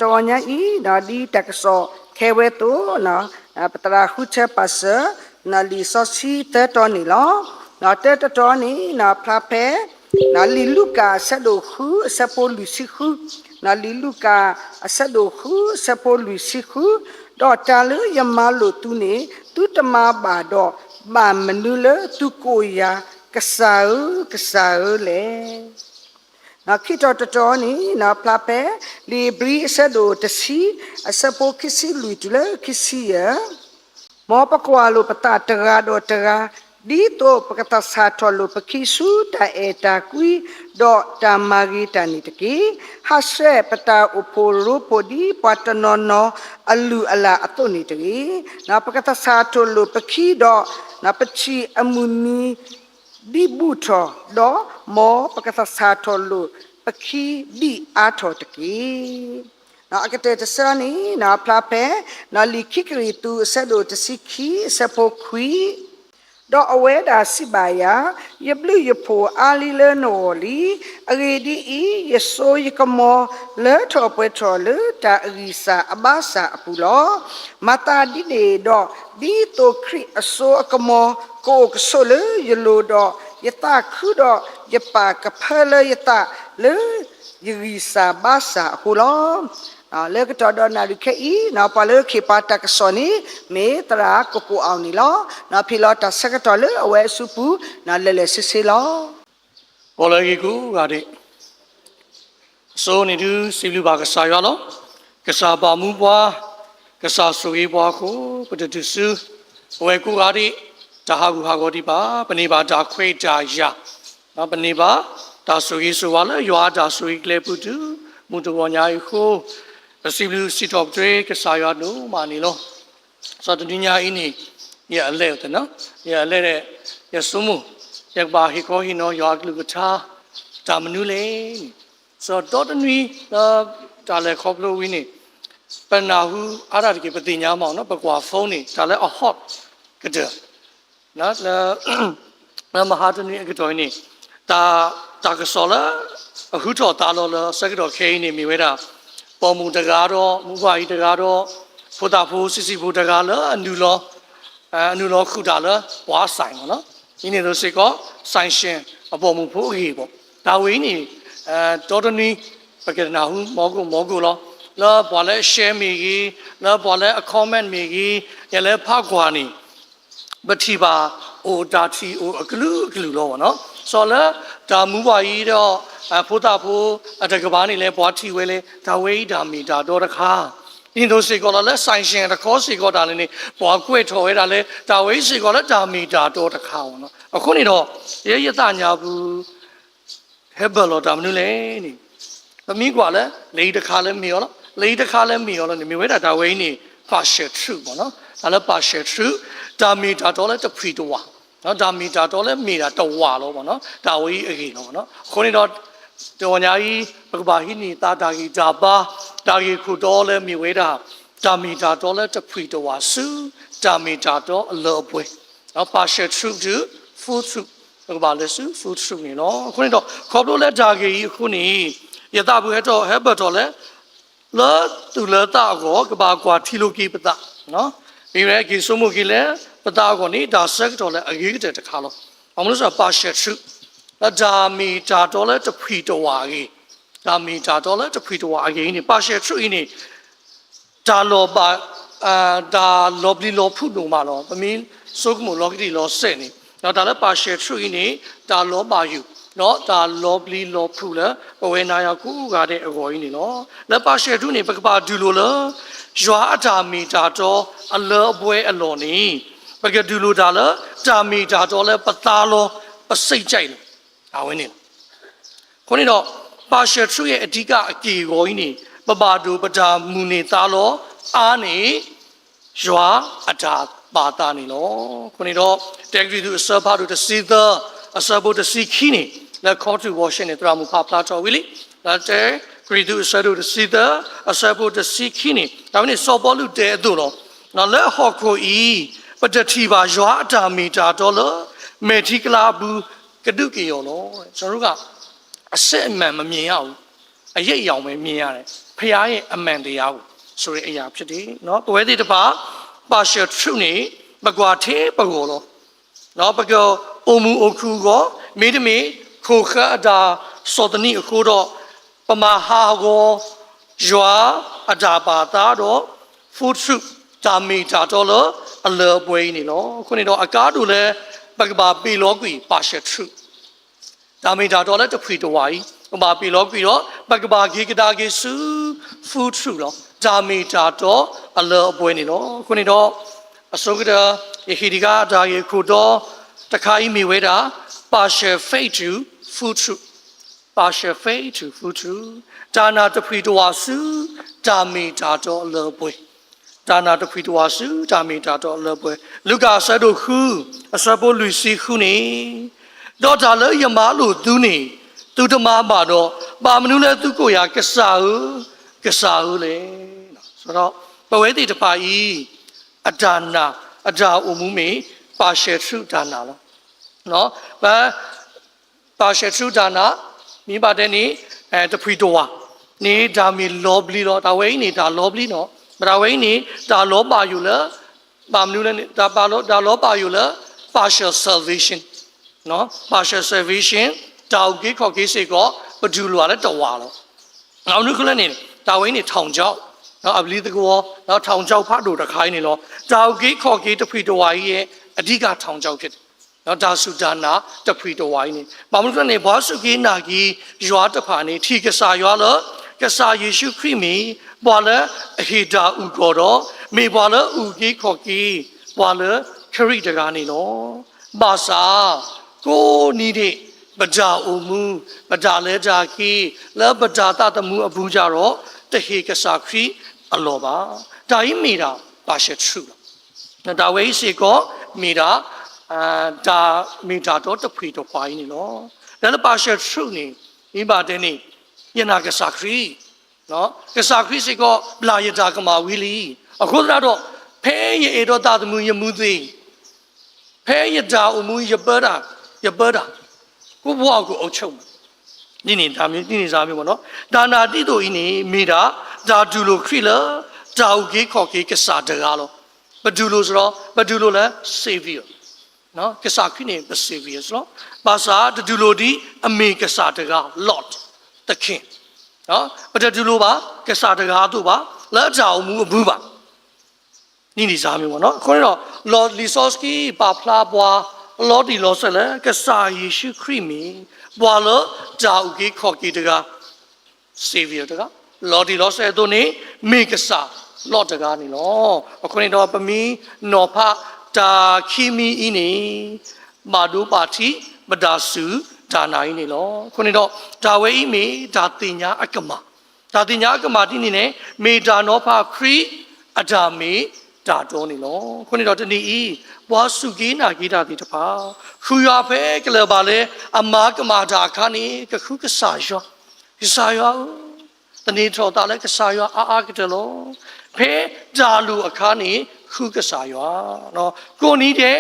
တဂီၤညါအံၤ ဒ်တၢ်ကစီၣ်ခဲဝဲအသိး ပသရၣ်ဃုထၢပာ်စၢၤ လံာ်စီဆှံသၢတီၤန့ၣ်လီၤ. တၢတတီၤန့ၣ် ဖျါဖဲ လံာ်လူၤကၣ်အဆၢဒိၣ်ဃု အဆၢဖိလွံၢ်ဆံဃု, လံာ်လူၤကၣ်အဆၢဒိၣ်ဃု အဆၢဖိလွံၢ်ဆံဃု, ဒီးတၢ်လၢယမၤလိာ်သုန့ၣ် သုတမၤဘၣ်ဒီး ဘၣ်မနုၤလၢသုကိးယၤ ကစၢ်ဧၢ, ကစၢ်ဧၢလဲၣ်. ခံတီၤတတီၤန့ၣ် ဖျါဖဲ လံာ်ဧ့ၤဘြံၤအဆၢဒိၣ်တဆံ အဆၢဖိခံဆံလွံၢ်တုၤလၢခံဆံယဲၢ်, မ်ပကွၢ်လိာ်ပသးတဂၤဒီးတဂၤ, ဒ်သိးပကသဆၣ်ထီၣ်လိာ်ပခံဆူတၢ်အဲၣ်တၢ်ကွံ ဒီးတၢ်မၤဂ့ၤတၢ်န့ၣ်တက့ၢ်. ဟးဆှဲးပတၢ်အိၣ်ဖှိၣ်ရိဖှိၣ်ဒ်ပှၤတနီၤနီၤအလုၢ်အလၢ်အသိးန့ၣ်တဂ့ၤ. ပကသဆၣ်ထီၣ်လိာ်ပခံဒီး ပထံၣ်အမုၢ်နံၤ ဒ်ဘူးထီၣ်, ဒီးမ်ပကသဆၣ်ထီၣ်လိာ်ပခံဒ်အါထီၣ်တက့ၢ်. အကတၢၢ်တဆၢန့ၣ် ဖျါဖဲ လံာ်ခံကရံၣ်သူး အဆၢဒိၣ်တဆံခံ အဆၢဖိခွံ, ဒီးအဝဲဒၣ်စံးဘၣ်ယၤ, ယဘျုးယဖှိၣ်အါလံလၢနဂီၢ်လံ. အဂ့ၢ်ဒ်အံၤ, ယစိယကမီၤလၢထီၣ်ပှဲၤထီၣ်လၢတၢ်အဂံၢ်စၢ်အဘါစၢ်အပူၤလီၤ. မၤသးဒ်န့ၣ်ဒီး, ဒ်သိးခရံာ်အစိအကမီၤကအိၣ်ကဆိးလၢယလိၤဒီး, ယသးခုဒီးယပာ်ကဖၢလၢယသးလၢယဂံၢ်စၢ်ဘါစၢ်အဃိလီၤ. လၢကတီၢ်ဒီးနၣ်ရံၣ်ခဲအံၤ ပှၤလၢခ့ၣ်ပှၤတၢ်ကစီၣ်န့ၣ် မ့ၢ်သရၣ်ကကိၣ်အီၤန့ၣ်လီၤ. ဖံးလီၤတၢ်ဆၢကတီၢ်လၢအဝဲအစုပူၤ လၢာ်လၢာ်ဆ့ဆ့လီၤ. ပီၣ်လဲၣ်ဂ့ၤကိးဂၤဒဲး, အစိန့ၣ်ဒုးစံးဘျုးဘၣ်ကစၢ်ယွၤလီၤ. ကစၢ်ဘၣ်မူပှၤ, ကစၢ်ဆိၣ်ဂ့ၤပှၤအဃိ ပတတုၤဆူ အဝဲကိးဂၤဒဲး တၢ်ဟးဂူာ်ဟးဂီၤဒံးဘၣ်, ပန့ၢ်ဘၣ်တၢ်ခွဲးတၢ်ယာ်, ပန့ၢ်ဘၣ်တၢ်ဆိၣ်ဂ့ၤဆိၣ်ဝါလၢယွၤအတၢ်ဆိၣ်ဂ့ၤကျဲပူၤတုၤ မုၢ်တဂီၤညါအံၤအဃိ, ပစံးဘျုးစံးထီၣ်ပတြၢၤကစၢ်ယွၤဒိၣ်မးန့ၣ်လီၤ. စီၤတနွံညါအံၤန့ၣ် ယအလဲၣ်, ယအလဲၣ်ဒီး ယဆိကမိၣ် ယကဘၣ်ဟ့ၣ်ခီဟ့ၣ်နီၤယွၤအကလုၢ်ကထါ တၢ်မနုၤလဲၣ်န့ၣ်, စီၤဒီတနွံလၢတၢ်လဲၤခီဖျိဝံၤန့ၣ် ပနၢ်ဟူအါဒၣ်တက့ၢ် ပသ့ၣ်ညါမးနီၤ ပကွၢ် phone န့ၣ် တၢ်လၢအ hot ကတၢၢ် လၢ လၢမဟါတနွံအကတီၢ်အံၤန့ၣ် တၢ် တၢ်ကစီၣ်လၢ အဟူထီၣ်သါလီၤလၢဆၢကတီၢ်ခဲအံၤန့ၣ် မ့ၢ်ဝဲဒၣ် ပိာ်မုၣ်တဂၤဒီး မူဘၣ်အံၤတဂၤဒီး ဖိသၣ်ဖိဆံးဆံးဖိတဂၤလၢအနုာ်လီၤ အနုာ်လီၤဃုာ်တၢ်လၢပှၤ sign မးနီၤ. ဒ်န့ၣ်အသိးစ့ၢ်ကီး sanction အပိာ်မုၣ်ဖိအဂ့ၢ်ဘၣ်. တၢ်ဝဲအံၤန့ၣ် ဒီတနွံ ပကနၢ်ဟူ မီကိၣ်မီကိၣ်လီၤ. လၢပှၤလၢအ share မ့ၢ်ဂ့ၤ, လၢပှၤလၢအ comment မ့ၢ်ဂ့ၤ, ယလဲၤဖးကွၢ်န့ၣ် ပထံၣ်ဘၣ်အိၣ်တၢ်ထံၣ်အိၣ်အကလုာ်ကလုာ်လီၤမးနီၤ. စီၤလၢတၢ်မူဘၣ်အံၤဒီး ဖိသၣ်ဖိအတကပၤန့ၣ်လဲၣ် ပှၤထံၣ်ဝဲလဲၣ် တၢ်ဝဲအံၤတၢ်မ့ၢ်တၢ်တီတခါ. ဒ်သိးစ့ၢ်ကီးလီၤ လၢ sanction တခီစ့ၢ်ကီးတၢ်လဲၣ်န့ၣ် ပှၤကွဲးထီၣ်ဝဲဒၣ်လၢ တၢ်ဝဲအံၤစ့ၢ်ကီးလၢတၢ်မ့ၢ်တၢ်တီတခါမးနီၤ. အဃိန့ၣ်ဒီး ယဲယသးညါပူၤ ဟဲဘၢၣ်လီၤတၢ်မနုၤလဲၣ်န့ၣ် ပမ့ၢ်ကွၢ်လၢ လၢအံၤတခါလၢမ့ၢ်အီၤလီၤ, လၢအံၤတခါလၢမ့ၢ်အီၤလီၤန့ၣ် မ့ၢ်ဝဲဒၣ်တၢ်ဝဲအံၤန့ၣ် partial truth မးနီၤ. တၢ်လၢ partial truth တၢ်မ့ၢ်တၢ်တီလၢတဖှံတဝၣ်, တၢ်မ့ၢ်တၢ်တီလၢမ့ၢ်ဒၣ်တဝၣ်လီၤမးနီၤ. တၢ်ဝဲအံၤအဂ့ၢ်လီၤမးနီၤ. အဃိန့ၣ်ဒီး တဂီၤညါအံၤ ပကဘၣ်ဟံးန့ၢ်သးတၢ်ဂံၢ်တၢ်ဘါ, တၢ်ဂ့ၢ်ခိၣ်တီလၢမ့ၢ်ဝဲဒၣ် တၢ်မ့ၢ်တၢ်တီလၢတဖှံတဝၣ်ဆူ တၢ်မ့ၢ်တၢ်တီအလၢအပှဲၤ partial truth to full truth ပကဘၣ်လဲၤဆူ full truth န့ၣ်လီၤ. အဃိန့ၣ်ဒီး ခီဖျိလၢတၢ်ဂ့ၢ်အံၤအဃိန့ၣ် ယသးပူၤဟဲထီၣ်ဟဲဘၢၣ်ထီၣ်လၢ လၢသူၣ်လၢသးအဂီၢ် ကဘၣ်ကွၢ်ထံလိာ်က့ၤပသး, မ့ၢ်ဝဲက့ၤဆိကမိၣ်က့ၤလၢ ပသးအဂီၢ်န့ၣ် တၢ်ဆၢကတီၢ်လၢအဂ့ၤကတၢၢ်တခါလီၤ. အမ့ၢ်လၢ partial truth လၢတၢ်မ့ၢ်တၢ်တီလၢတဖှံတဝၣ်အဂ့ၢ်, တၢ်မ့ၢ်တၢ်တီလၢတဖှံတဝၣ်အဂ့ၢ်အံၤန့ၣ် partial truth အံၤန့ၣ် တၢ်လီၤဘၣ် တၢ်လီၤပျံၤလီၤဖုးဒိၣ်မးလီၤ. ပမ့ၢ်ဆိကမိၣ်လီၤကတံၢ်လီၤဆဲးန့ၣ် ဒီးတၢ်လၢ partial truth အံၤန့ၣ် တၢ်လီၤဘၣ်ယိၣ် ဒီးတၢ်လီၤပျံၤလီၤဖုးလၢ ပဝဲနၤယၤကိးဂၤဒဲးအဂီၢ်အံၤန့ၣ်လီၤ. လၢ partial truth န့ၣ် ပကဘၣ်ဒုးလိာ်လၢ ယွၤအတၢ်မ့ၢ်တၢ်တီအလၢအပှဲၤအလီၢ်န့ၣ် ပကဒုးလိာ်တၢ်လၢ တၢ်မ့ၢ်တၢ်တီလၢပသးလီၤ ပစိတ်ကြိုက်လီၤ. အဝဲန့ၣ်လီၤ. အဃိန့ၣ်ဒီး partial truth ရဲ့ အဓိကအက့ၢ်အဂီၤအံၤန့ၣ် ပဘၣ်ဒိပတၢ်မုၢ်န့ၢ်သးလီအါန့ၢ် ယွၤအတၢ်ပာ်သးန့ၣ်လီၤ. အဃိန့ၣ်ဒီး တၢကရံၣ်သူးအဆၢဖးဒိၣ်တဆံသၢ အဆၢဖိတဆံခံန့ၣ် လၢ call to worship န့ၣ် သရၣ်မုၣ်ဖးဖျါထီၣ်ဝံၤလံ. လၢတၢကရံၣ်သူးအဆၢဒိၣ်တဆံသၢ အဆၢဖိတဆံခံန့ၣ် တၢ်ဝဲန့ၣ် စီၤပီလူးတဲအသိးလီၤ. လၢဟီၣ်ခိၣ်အံၤ ပတထံၣ်ဘၣ်ယွၤအတၢ်မ့ၢ်တၢ်တီလၢ မဲာ်ထံကလၤအပူၤ ကဒုးက့ၤအီၤလီၤ. ကျွန်တော်တို့က အစစ်အမှန်မမြင်ရဘူး, အရိပ်အယောင်ပဲမြင်ရတယ်. ဘုရားရဲ့အမှန်တရားကိုဆိုတဲ့အရာဖြစ်တယ်နော်။ ပဝဲသ့ၣ်တဖၣ် partial truth န့ၣ် ပကွၢ်ထဲပဂီၢ်လီၤနော်။ ပကအိၣ်မုာ်အိၣ်ခုၣ်အဂီၢ် မ့တမ့ၢ် ခိၣ်ဃၢအတၢ်စီၣ်သနံးအဃိဒီး ပမၤဟးဂီၤယွၤအတၢ်ပာ်သးဒီး full truth တၢ်မ့ၢ်တၢ်တီလၢအလၢအပှဲၤအံၤန့ၣ်လီၤ. အဃိန့ၣ်ဒီး အကါဒိၣ်လၢ ပကဘၣ်ပ့ၤလီၤကွံာ် partial truth တၢ်မ့ၢ်တၢ်တီလၢတဖှံတဝၢအံၤ ပဘၣ်ပ့ၤလီၤကွံာ်ဒီး ပကဘၣ်က့ၤကဒါက့ၤဆူ full truth လီၤ. တၢ်မ့ၢ်တၢ်တီအလၢအပှဲၤန့ၣ်လီၤ. အဃိန့ၣ်ဒီး အဆိကတၢၢ် ယဟ့ၣ်တခါအတၢ်ဂ့ၢ်အခိၣ်တီ တခါအံၤမ့ၢ်ဝဲဒၣ် partial faith to full truth, partial faith to full truth တၢ်နာ်တဖှံတဝၢဆူ တၢ်မ့ၢ်တၢ်တီအလၢအပှဲၤ တၢ်နာ်တဖှံတဝၢဆူ တၢ်မ့ၢ်တၢ်တီအလၢအပှဲၤ လူၤကၣ်အဆၢဒိၣ်ဃု အဆၢဖိလွံၢ်ဆံဃုန့ၣ် ဒီးတၢ်လၢယမၤလိာ်သုန့ၣ် သုတမၤဘၣ်ဒီး ဘၣ်မနုၤလၢသုကိးယၤ ကစၢ်ဧၢ, ကစၢ်ဧၢလဲၣ်. ဒီးပဝဲသ့ၣ်တဖၣ်အံၤ အတၢ်နာ် အတၢ်အိၣ်မူမ့ၢ် partial truth တၢ်နာ်လီၤ. ပ partial truth တၢ်နာ် မ့ၢ်ဘၣ်တဲန့ၣ် တဖှံတဝၢန့ၣ် တၢ်မ့ၢ်လီၤဘျံးလီၤ. တၢ်ဝဲအံၤန့ၣ် တၢ်လီၤဘျံးနီၤ. ပတၢ်ဝဲအံၤန့ၣ် တၢ်လီၤဘၣ်ယိၣ်လၢ ဘၣ်မနုၤလဲၣ်န့ၣ် တၢ်လီၤဘၣ်ယိၣ်လၢ partial salvation, partial salvation တၢ်အုၣ်က့ၤခီၣ်က့ၤစ့ၢ်ကီး ပတူၢ်လိာ်လၢတဝၢလီၤ. အမနုၤလဲၣ်န့ၣ် တၢ်ဝဲအံၤန့ၣ် ထောင်ချောက် အဘျံးသကွီၤ ထောင်ချောက်ဖးဒိၣ်တခါအံၤန့ၣ်လီၤ. တၢ်အုၣ်က့ၤခီၣ်က့ၤတဖှံတဝၢအံၤ အဓိက ထောင်ချောက် ဖြစ်တယ်. တၢ်စူၢ်တၢ်နာ်တဖှံတဝၢအံၤန့ၣ် ဘၣ်မနုၤလဲၣ်န့ၣ် ပှၤစူၢ်က့ၤနာ်က့ၤယွၤတဖၣ်န့ၣ် ထံၣ်ကစၢ်ယွၤလၢ ကစၢ်ယ့ၣ်ၡူးခရံာ်မ့ၢ် ပှၤလၢအဟ့ၣ်တၢ်အုၣ်ကီၤဒီး မ့ၢ်ပှၤလၢအုၣ်က့ၤခီၣ်က့ၤ ပှၤလၢခရံာ်တဂၤန့ၣ်လီၤ. ဘၣ်ဆၣ် ကိးနံၤဒဲး ပတၢ်အိၣ်မူ ပတၢ်လဲၤတၢ်က့ၤ လၢပတၢ်သးသမူအပူၤစ့ၢ်ကီး တဟ့ၣ်ကစၢ်ခရံာ်အလီၢ်ဘၣ်. တၢ်အံၤမ့ၢ်ဒၣ် partial truth လီၤ. တၢ်ဝဲအံၤစ့ၢ်ကီး မ့ၢ်ဒၣ် တၢ်မ့ၢ်တၢ်တီတဖှံတဝၢအံၤန့ၣ်လီၤ. လၢ partial truth န့ၣ် မ့ၢ်ဘၣ်တဲန့ၣ် ယနာ်ကစၢ်ခရံာ် ကစၢ်ခရံာ်စ့ၢ်ကီး ဘျၣ်ယတၢ်ကမၣ်ဝံၤလံ. အဃိသတးဒီး ဖဲယအဲၣ်ဒိးသးသမူ ယမူသ့ ဖဲယတၢ်အိၣ်မူ ယပၢတၢ် ယပၢတၢ် ကိုယ့်ဘဝကို အုပ်ချုပ် ဒ်န့ၣ် ဒ်န့ၣ်စ့ၢ်မ့ၢ်နီၤ. တၢ်နာ်ဒ်သိးအံၤန့ၣ် မ့ၢ်ဒၣ် တၢ်တူၢ်လိာ်ခရံာ်လၢ တၢ်အုၣ်က့ၤခီၣ်က့ၤကစၢ်တဂၤလီၤ. ပတူၢ်လိာ်စ့ၢ်ကီး ပတူၢ်လိာ်လၢ Savior ကစၢ်ခရံာ်န့ၣ် ပ Savior လီၤ. ဘၣ်ဆၣ်တတူၢ်လိာ်ဒ်အမ့ၢ်ကစၢ်တဂၤ Lord, the King ပတတူၢ်လိာ်ဘၣ် ကစၢ်တဂၤအသိးဘၣ် လၢတၢ်အိၣ်မူအပူၤဘၣ် ဒ်န့ၣ်စ့ၢ်မ့ၢ်နီၤ. အဃိန့ၣ်ဒီး လံာ်စီဆှံပာ်ဖျါပှၤ လီၤတံၢ်လီၤဆဲးလၢ ကစၢ်ယ့ၣ်ၡူးခရံာ်မ့ၢ် ပှၤလၢတၢ်အုၣ်က့ၤခီၣ်က့ၤတဂၤ Savior တဂၤ လီၤတံၢ်လီၤဆဲးအသိးန့ၣ် မ့ၢ်ကစၢ် Lord တဂၤန့ၣ်လီၤ. အဃိန့ၣ်ဒီး ပမ့ၢ်နီၤဖးတၢ်ခံမံၤအံၤန့ၣ် ဘၣ်ဒိဘၣ်ထံး ပတၢ်စူၢ်တၢ်နာ်အံၤန့ၣ်လီၤ. အဃိန့ၣ်ဒီး တၢ်ဝဲအံၤမ့ၢ်တၢ်သ့ၣ်ညါအကမၣ် တၢ်သ့ၣ်ညါအကမၣ်ဒ်န့ၣ်န့ၣ် မ့ၢ်တၢ်နီၤဖးခရံာ်အတၢ်မ့ၢ်တၢ်တီန့ၣ်လီၤ. အဃိန့ၣ်ဒီးတနံၤအံၤ ပှၤစူၢ်က့ၤနာ်က့ၤတၢ်သ့ၣ်တဖၣ် ဃုယွၤဖဲကလၢၤဘၣ်လၢအမၤကမၣ်တၢ်အခါန့ၣ် ကဃုကစၢ်ယွၤ, ကစၢ်ယွၤဧၢ, သန့ၤထီၣ်သးလၢကစၢ်ယွၤအါအါကတၢၢ်လီၤ. ဖဲတၢ်လိၣ်အခါန့ၣ် ဃုကစၢ်ယွၤ, ကိးနံၤဒဲး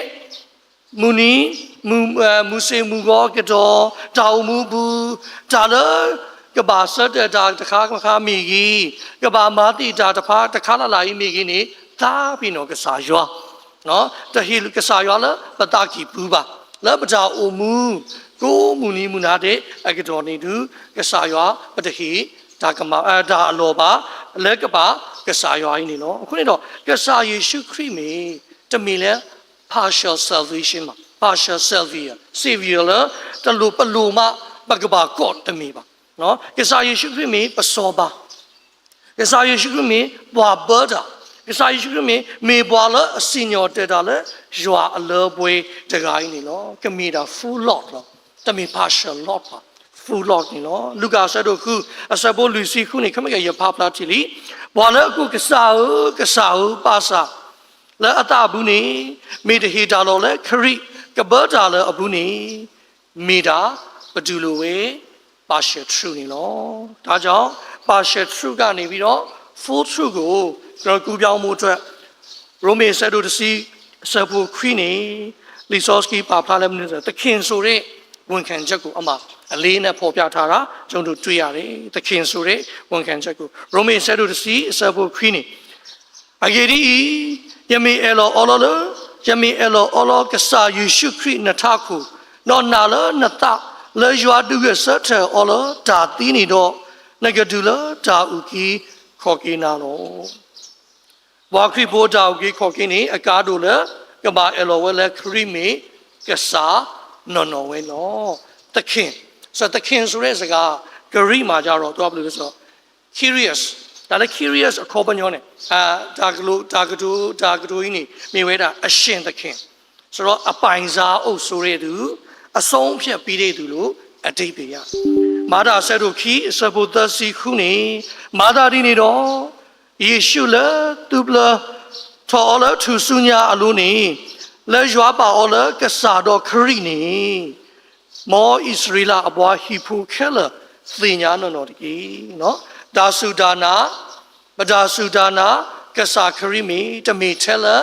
မုၢ်နံၤ မုၢ်ဆ့ၣ်မုၢ်ဂီၤကတီၢ် တၢ်အိၣ်မူအပူၤ တၢ်လၢ ကဘၣ်ဆၢတဲာ်တၢ်တခါတခါမ့ၢ်ဂ့ၤ, ကဘၣ်မၤသ့ၣ်တၢ်တခါတခါလၢ်လၢ်အံၤမ့ၢ်ဂ့ၤန့ၣ် သးပ့ၤနီၣ်ကစၢ်ယွၤ, တဟ့ၣ်ကစၢ်ယွၤလၢပသးကံၢ်ပူၤဘၣ်, လၢပတၢ်အိၣ်မူ ကိးမုၢ်နံၤမုၢ်နၤဒဲးအကတီၢ်န့ၣ်ဒုး ကစၢ်ယွၤ ပတဟ့ၣ် တၢ်အလီၢ်ဘၣ် လၢကဘၣ်ကစၢ်ယွၤအံၤန့ၣ်လီၤ. အဃိန့ၣ်ဒီး ကစၢ်ယ့ၣ်ၡူးခရံာ်မ့ၢ် တမ့ၢ်လၢ partial salvation ဘၣ်, partial Savior, Savior လၢ တလိၣ်ပလိၣ်မး ပကဘၣ်ကိးတမ့ၢ်ဘၣ်. ကစၢ်ယ့ၣ်ၡူးခရံာ်မ့ၢ်ပစီၤပၤ, ကစၢ်ယ့ၣ်ၡူးခရံာ်မ့ၢ်ပှၤဘၢတၢ်, ကစၢ်ယ့ၣ်ၡူးခရံာ်မ့ၢ် မ့ၢ်ပှၤလၢအစံၣ်ညီၣ်တဲာ်တၢ်လၢ ယွၤအလၢပှဲၤတဂၤအံၤန့ၣ်လီၤ. ကမ့ၢ်ဒၣ် full Lord လီၤ. တမ့ၢ် partial Lord ဘၣ်, full Lord န့ၣ်လီၤ. လူၤကၣ်အဆၢဒိၣ်ဃု အဆၢဖိလွံၢ်ဆံဃုန့ၣ် ခမ့ၢ်ကယဖးဖျါထံၣ်လံ, ပှၤလၢအကိးကစၢ်ဧၢ, ကစၢ်ဧၢ, ဘၣ်ဆၣ် လၢအသးအပူၤန့ၣ် မ့ၢ်တဟ့ၣ်တၢ်လီၢ်လၢခရံာ်ကဘၢတၢ်လၢအပူၤန့ၣ် မ့ၢ်ဒၣ်ပတူၢ်လိာ်ဝဲ partial truth န့ၣ်လီၤ. ဒါကြောင့် partial truth ကနေပြီးတော့ full truth ကို ကျွန်တော်ကူးပြောင်းဖို့အတွက် ရိမ့ၤအဆၢဒိၣ်တစ်ဆံ အဆၢဖိခွံန့ၣ် လံာ်စီဆှံပာ်ဖျါလၢမနုၤလဲၣ်, သခင်ဆိုတဲ့ဝန်ခံချက်ကို အမှ အလေးအနက်ဖော်ပြထားတာ ကျွန်တော်တို့တွေ့ရတယ်။ သခင်ဆိုတဲ့ဝန်ခံချက်ကို။ ရိမ့ၤအဆၢဒိၣ်တဆံအဆၢဖိခွံန့ၣ်, အဂ့ၢ်ဒ်အံၤ, ယမ့ၢ်အဲၣ်လီၤအီလီၤလၢ, ယမ့ၢ်အဲၣ်လီၤအီလီၤကစၢ်ယ့ၣ်ၡူးခရံာ်နထးခိၣ်, ဒီးနာ်လၢနသးလၢယွၤဒုးဂဲၤဆၢထၢၣ်အီၤလၢတၢ်သံန့ၣ်ဒီး, နကဒုးလၢတၢ်အုၣ်က့ၤခီၣ်က့ၤနၤလီၤ. ပှၤခရံာ်ဖိတၢ်အုၣ်က့ၤခီၣ်က့ၤန့ၣ် အကါဒိၣ်လၢ ကဘၣ်အဲၣ်လီၤဝဲလၢခရံာ်မ့ၢ်ကစၢ်နီၢ်နီၢ်ဝဲလီၤ. သခင်, သခင်ဆိုတဲ့စကား ကရံၣ်မၤကြတော့ သူကဘယ်လိုလဲဆိုတော့ curious, ဒါလည်း curious အခီပညီန့ၣ် တၢ်ကလိတၢ်ကတိၤတၢ်ကတိၤအံၤန့ၣ် မ့ၢ်ဝဲဒၣ်အရှင်သခင် ဆိုတော့ အပိုင်စားအုပ်စိုးတဲ့သူ, အဆုံးအဖြတ်ပေးတဲ့သူလို့အဓိပ္ပာယ်ရ။ မၤတၢ်အဆၢဒိၣ်ခံအဆၢဖိသၢဆံဃုန့ၣ်, မၤသးဒ်န့ၣ်ဒီး, ယေရှုလၢသုဘျၢထီၣ်အီၤလၢထူၣ်စုညါအလိၤန့ၣ်, လၢယွၤပာ်အီၤလၢကစၢ်ဒီးခရံာ်န့ၣ်, မ်အံၣ်စရ့လးအပှၤဟံၣ်ဖိခဲလၢာ်သ့ၣ်ညါနီၢ်နီၢ်တက့ၢ်. တၢ်စူၢ်တၢ်နာ် ပတၢ်စူၢ်တၢ်နာ် ကစၢ်ခရံာ်မ့ၢ်တမ့ၢ်ထဲလၢ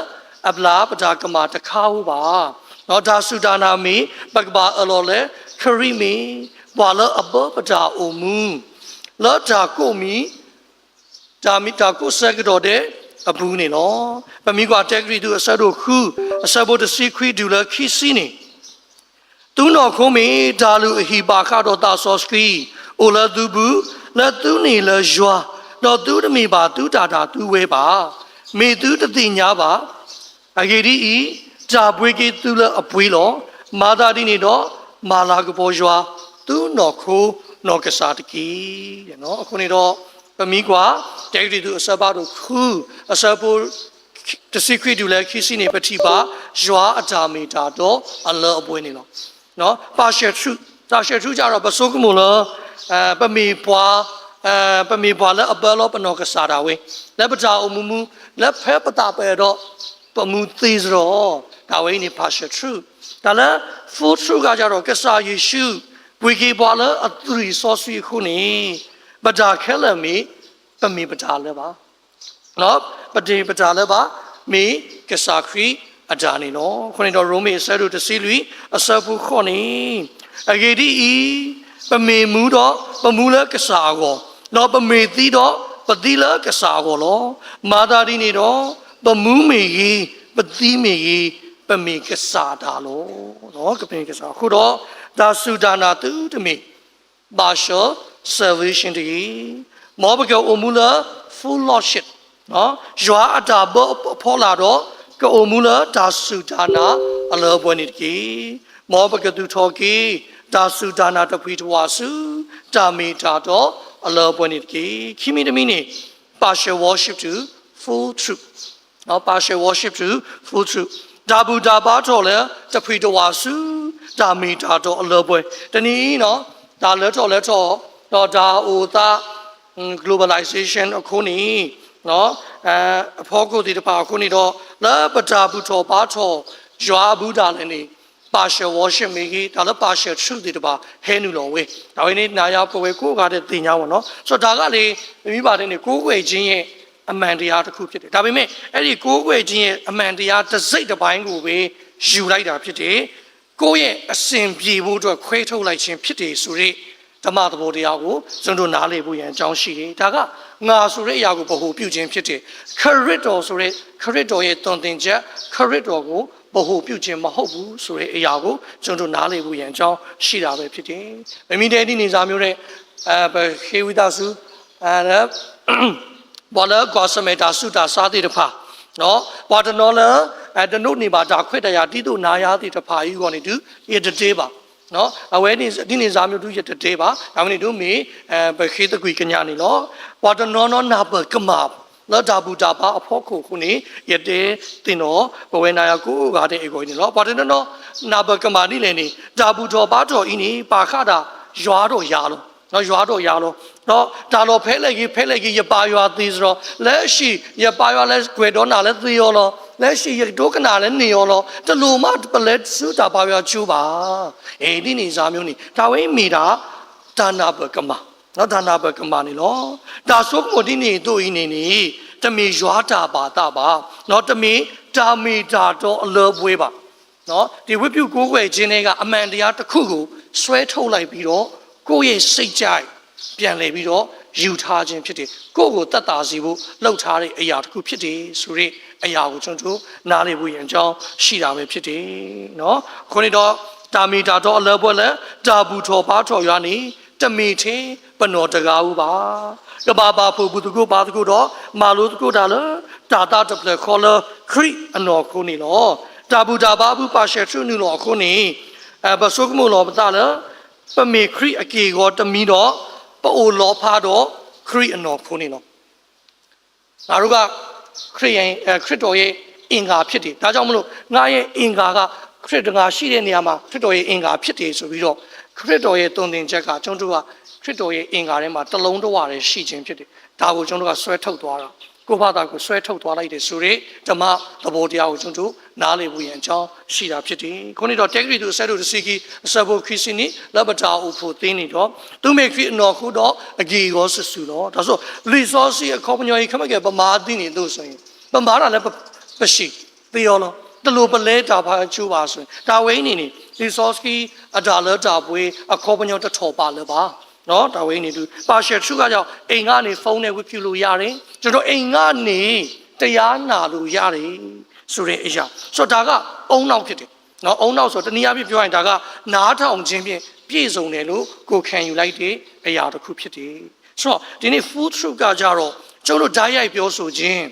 အဘျါ ပတၢ်ကမၣ်တခါဧိၤဘၣ်. ဒီးတၢ်စူၢ်တၢ်နာ်မ့ၢ် ပကဘၣ်အၢၣ်လီၤလၢ ခရံာ်မ့ၢ်ပှၤလၢအဘၢပတၢ်အိၣ်မူ လၢတၢ်ကိးမံၤ တၢ်မ့ၢ်တၢ်ကိးဆၢကတီၢ်ဒဲးအပူၤန့ၣ်လီၤ. ပမ့ၢ်ကွၢ် တၢကရံၣ်သူး အဆၢဒိၣ်ဃု အဆၢဖိတဆံခွံတုၤလၢခံဆံန့ၣ်, သုနီၢ်ခိမ့ၢ် တၢ်လုၢ်အဟံၣ်ဘၣ်ဃးဒီးသးစီဆှံ အိၣ်လၢသုပူၤ, လၢသုန့ၢ်လၢယွၤ, ဒီးသုတမ့ၢ်ဘၣ်သုတၢ်တၢ်သုဝဲဘၣ်. မ့ၢ်သုတသ့ၣ်ညါဘၣ်. အဂ့ၢ်ဒ်အံၤ, တၢ်ဘှ့က့ၤသုလၢအပှ့ၤလီၤ. မၤသးဒ်န့ၣ်ဒီး, မၤလၤကပီၤယွၤ သုနီၢ်ခိနီၢ်ကစၢ်တက့ၢ်. အဃိန့ၣ်ဒီး, ပမ့ၢ်ကွၢ် တၢကရံၣ်သူး အဆၢဖးဒိၣ်ဃု အဆၢဖိ တဆံခွံတုၤလၢခံဆံန့ၣ် ပထံၣ်ဘၣ် ယွၤအတၢ်မ့ၢ်တၢ်တီအလၢအပှဲၤန့ၣ်လီၤ. ပၢ်ရှၢထူ, တၢ်ရှၢထူကဒီး ပဆိကမိၣ်လၢ ပမ့ၢ်ပှၤ, ပမ့ၢ်ပှၤလၢအဘၢလီၤပနီၢ်ကစၢ်ဒၣ်ဝဲ, လၢပတၢ်အိၣ်မူမူ, လၢဖဲပသးပှၢ်ဒီး ပမူသ့စရီ, တၢ်ဝဲအံၤန့ၣ် ပၢ်ရှၢထူ, တၢ်လၢ full truth ကဒီး ကစၢ်ယ့ၣ်ၡူး ဘှ့က့ၤပှၤလၢအသွံၣ်စီဆှံအဃိန့ၣ်, ပတၢ်ခဲလၢာ်မ့ၢ် ပမ့ၢ်ပတၢ်လၢၤဘၣ် ပတမ့ၢ်ပတၢ်လၢၤဘၣ်, မ့ၢ်ကစၢ်ခရံာ်အတၢ်န့ၣ်လီၤ. အဃိန့ၣ်ဒီး ရိမ့ၤအဆၢဒိၣ်တဆံလွံၢ် အဆၢဖိဃိးန့ၣ်, အဂ့ၢ်ဒ်အံၤ, ပမ့ၢ်မူဒီး ပမူလၢကစၢ်အဂီၢ်, ဒီးပမ့ၢ်သံဒီး ပသံလၢကစၢ်အဂီၢ်လီၤ. မၤသးဒ်န့ၣ်ဒီး, ပမူမ့ၢ်ဂ့ၤ, ပသံမ့ၢ်ဂ့ၤ, ပမ့ၢ်ကစၢ်တၢ်လီၤ. ကမ့ၢ်ကစၢ်အဃိဒီး, တၢ်စူၢ်တၢ်နာ်သုတမ့ၢ် ဘၣ်ဆၢ salvation တဂ့ၤ. မ်ပကအိၣ်မူလၢ full lordship, ယွၤအတၢ်ဘၢအဖီလာ်ဒီး ကအိၣ်မူလၢတၢ်စူၢ်တၢ်နာ်အလၢအပှဲၤန့ၣ်တက့ၢ်. မ်ပကသူၣ်ထီၣ်က့ၤ တၢ်စူၢ်တၢ်နာ်တဖှံတဝးဆူ တၢ်မ့ၢ်တၢ်တီအလၢအပှဲၤန့ၣ်တက့ၢ်. ခံမံၤတမံၤန့ၣ် partial worship to full truth, partial worship to full truth, တၢ်ဘူၣ်တၢ်ဘါထီၣ်လၢ တဖှံတဝးဆူ တၢ်မ့ၢ်တၢ်တီအလၢအပှဲၤ, တနံၤအံၤ တၢ်လၢထီၣ်လၢထီၣ် ဒီးတၢ်အိၣ်သး globalization အဃိန့ၣ်, အဖီခိၣ်သ့ၣ်တဖၣ်အဃိန့ၣ်ဒီး လၢပတၢ်ဘူၣ်ထီၣ်ဘါထီၣ် ယွၤအဘူးဒၣ်လဲာ်န့ၣ် partial worship မ့ၢ်ဂ့ၤ, တၢ်လၢ partial truth သ့ၣ်တဖၣ်ဟဲနုာ်လီၤဝဲ, တၢ်ဝဲန့ၣ် နၤယၤပဝဲကိးဂၤဒဲးသ့ၣ်ညါဝဲလီၤ. ဆိုတော့ တၢ်ဂ့ၢ်လၢ မ့မ့ၢ်ဘၣ်တဲန့ၣ် ကိုးကွယ်ခြင်းရဲ့အမှန်တရားတစ်ခုဖြစ်တယ်. ဒါပေမဲ့ အဲ့ဒီကိုးကွယ်ခြင်းရဲ့အမှန်တရားတစ်စိတ်တစ်ပိုင်းကိုပဲ ယူလိုက်တာဖြစ်တယ်. ကိုယ့်ရဲ့အဆင်ပြေဖို့အတွက်ခွဲထုတ်လိုက်ခြင်းဖြစ်တယ်ဆိုတဲ့ဓမ္မသဘောတရားကို ကျွန်တော်တို့နားလည်ဖို့ရန်အကြောင်းရှိတယ်. ဒါက ငါဆိုတဲ့အရာကိုဗဟိုပြုခြင်းဖြစ်တယ်. ခရစ်တော်ဆိုတဲ့ ခရစ်တော်ရဲ့သွန်သင်ချက် ခရစ်တော်ကိုဗဟိုပြုခြင်းမဟုတ်ဘူးဆိုတဲ့အရာကို ကျွန်တော်တို့နားလည်ဖို့ရန်အကြောင်းရှိတာပဲဖြစ်တယ်. မမီတဲဒ်န့ၣ် ဇာမျိုးတဲ့ အဲ ပဃ့ဝံသးစူၤ အဲ ပှၤလၢကွၢ်ဆၢၣ်မဲာ်တၢ်ဆူးတၢ်ဆါသ့ၣ်တဖၣ်, ပှၤတနီၤလၢ တဒိးန့ၢ်ဘၣ်တၢ်ခွဲးတၢ်ယာ်ဒ်သိးနၤယၤသ့ၣ်တဖၣ်အံၤအဂီၢ်န့ၣ်ဒုး ယတတဲဘၣ်. အဝဲဒ်န့ၣ် ဇာမျိုးဒုး ယတတဲဘၣ်. အဝဲန့ၣ်ဒုးမ့ၢ် ပဃ့သကွံာ်ကညးန့ၣ်လီၤ. ပှၤတနီၤနီၤနၢ်ပၢၢ်ကမၣ် လၢတၢ်ဘူၣ်တၢ်ဘါအဖီခိၣ်အဃိန့ၣ် ယတဲသ့ၣ်နီၣ် ပဝဲနၤယၤကိးဂၤဒဲးအဂီၢ်အံၤန့ၣ်လီၤ. ပှၤတနီၤနီၤ နၢ်ပၢၢ်ကမၣ်ဒ်လဲၣ်န့ၣ် တၢ်ဘူၣ်ထီၣ်ဘါထီၣ်အံၤန့ၣ် ပာ်ဃာ်ဒၣ်ယွၤဒီးယၤလီၤ. ယွၤဒီးယၤလီၤ. ဒီးတၢ်လီၢ်ဖဲလဲၣ်ဂ့ၤ ဖဲလဲၣ်ဂ့ၤ ယပၢ်ယွၤသ့စ့ၢ်ကီး, လၢဟံၣ် ယပၢ်ယွၤလၢကွဲးဒီးနၤလၢသ့အီၤလီၤ. လၢဟံၣ်ယဒိကနၣ်လၢန့ၢ်အီၤလီၤ. တလိၣ်မးပလဲၤဆူတၢ်ပၢ်ယွၤကၠိဘၣ်. အ့ ဒ်န့ၣ် ဇာမျိုးန့ၣ် တၢ်ဝဲမ့ၢ်ဒၣ် တၢ်နၢ်ပၢၢ်ကမၣ် တၢ်နၢ်ပၢၢ်ကမၣ်န့ၣ်လီၤ. တၢ်ဆိကမိၣ်ဒ်န့ၣ်အသိးအံၤန့ၣ်န့ၣ် တမ့ၢ်ယွၤတၢ်ဘၣ်သးဘၣ်, တမ့ၢ်တၢ်မ့ၢ်တၢ်တီအလၢအပှဲၤဘၣ်. ဒီးဝတ်ပြုကိုးကွယ်ခြင်းထဲက အမှန်တရားတစ်ခုကို ဆွဲထုတ်လိုက်ပြီးတော့ ကိုယ့်ရဲ့စိတ်ကြိုက်ပြန်လည်ပြီးတော့ယူထားခြင်းဖြစ်တယ်။ ကိုယ့်ကိုသက်သာစေဖို့လုပ်ထားတဲ့အရာတစ်ခုဖြစ်တယ်ဆိုတဲ့အရာကိုကျွန်တော်တို့နားလည်ဖို့ရန်အကြောင်းရှိတာပဲဖြစ်တယ်နော်။ ခုနှစ်တော့တာမီတာတော့အလၢပွဲလၢတာဘူထော်ပါထော်ရွာနေတမီထဲပနော်တကားဦးပါကဘာပါဖို့ဘူးတကုတ်ပါတကုတ်တော့မာလို့တကုတ်တာလၢတာတာတဖျက်ခေါ်လၢခရစ်အနော်ခုနေလောတာဘူတာပါဘူးပါရှယ်ထုနုလော်အခုနေ အဲပစိုးကမိၣ်လီၤပသးလၢ ပမ့ၢ်ခရံာ်အက့ၢ်အဂီၤတမံၤဒီး ပအိၣ်လီၤဖးဒီးခရံာ်အနီၢ်ခိန့ၣ်လီၤ. ငါတို့က ခရစ်ယာန်အဲခရစ်တော်ရဲ့အင်္ဂါဖြစ်တယ်။ ဒါကြောင့်မလို့ငါရဲ့အင်္ဂါကခရစ်တော်ငါရှိတဲ့နေရာမှာခရစ်တော်ရဲ့အင်္ဂါဖြစ်တယ်ဆိုပြီးတော့ခရစ်တော်ရဲ့သွန်သင်ချက်ကကျွန်တော်တို့ကခရစ်တော်ရဲ့အင်္ဂါထဲမှာတစ်လုံးတစ်ဝထဲရှိခြင်းဖြစ်တယ်။ဒါကိုကျွန်တော်တို့ကဆွဲထုတ်သွားတာကိုယ့်ဘာသာကိုဆွဲထုတ်သွားလိုက်တယ်ဆိုတဲ့ဓမ္မသဘောတရားကိုကျွန်တော်တို့နားလည်ဖို့ရန်အကြောင်းရှိတာဖြစ်တယ်။ခုနှစ်တော့တဲကရီသူအဆၢဒိုတဆံကီအဆၢဖိခံဆံနံၣ်လၢပတၢ်အိၣ်ဖှိၣ်သ့န့ၣ်ဒီးသူမ့ၢ်ခရံာ်အနီၢ်ခိဒီးအဂ့ၢ်ဂီၤစုစုလီၤ. ဒါဆိုလံာ်စီဆှံအခီပညီအံၤခမကဲပမၤသံန့ၣ်သို့ဆိုရင်ပမၤတာလဲပ ပရှေ့သေရောလီၤ. တလိၣ်ပလဲတၢ်ဖးကၠိပါဆိုရင် တၢ်ဝဲအံၤန့ၣ်န့ၣ် လံာ်စီဆှံအတၢ်လၢတၢ်ပှ့ၤအခီပညီတထီၣ်ပာ်လၢၤဘၣ်. တၢ်ဝဲအံၤန့ၣ်ဒုး ပါရှယ်ထူကကြောင့် အိမ်ကနေဖုန်းနဲ့ဝတ်ပြုလို့ရတယ်. ကျွန်တော်အိမ်ကနေတရားနာလို့ရတယ်ဆိုတဲ့အရာဆိုတော့ဒါကအုံနောက်ဖြစ်တယ်နော်အုံနောက်ဆိုတနည်းအားဖြင့်ပြောရရင်ဒါကနားထောင်ခြင်းဖြင့်ပြည့်စုံတယ်လို့ကိုယ်ခံယူလိုက်တဲ့အရာတစ်ခုဖြစ်တယ်ဆိုတော့ဒီနေ့ full truth ကကြတော့ကျွန်တော်ဓာတ်ရိုက်ပြောဆိုခြင်း